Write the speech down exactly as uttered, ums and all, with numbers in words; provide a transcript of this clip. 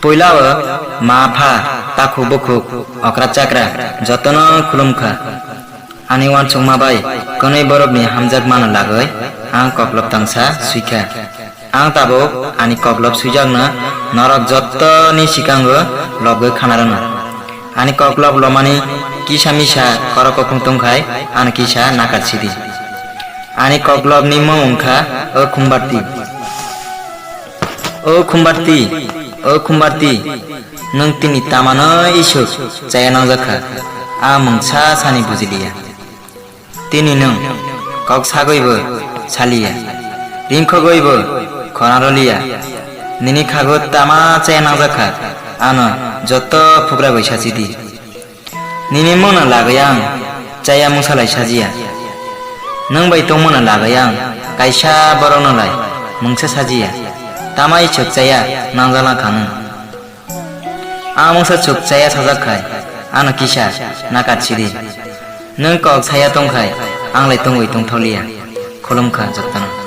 Puila o ma pha, takhuk bukhuk, okra chakra jotono khulum kha. Ani uansukma bai kwnwi borokni hamjakmano lagwi ang koklop tangsa swi kha. Ang tabuk ani koklop swijakno norok jottoni swkango lobgwi khana rwno. Ani koklop lomani kisa misa korok kokhung tongkhai ano kisa nakar sidi. Ani koklopni mung wngkha O Khumbarti. O Khumbarti, O Khumbarti, nwng tini tamano isuk chaya nangjak kha, a mungsa sani bujiliya. Tini nwng kok sagwibo saliya, rimkhogwibo khorang roliya. Nini khago tama chaya nangjak kha, ano joto phukragwi sachidi. Nini mungno lagwi ang chaya mungsa lai sajiya. Nwng bai tongmano lagwi ang kaisa borokno lai mungsa sajiya. Tama isuk chaya nangjak kha nwng. A mungsa chuk chaya sajak khai ano kisa nakar sidi. Nwng kok saya tongkhai ang lai tongwi tongthokliya. Khulumkha jotono.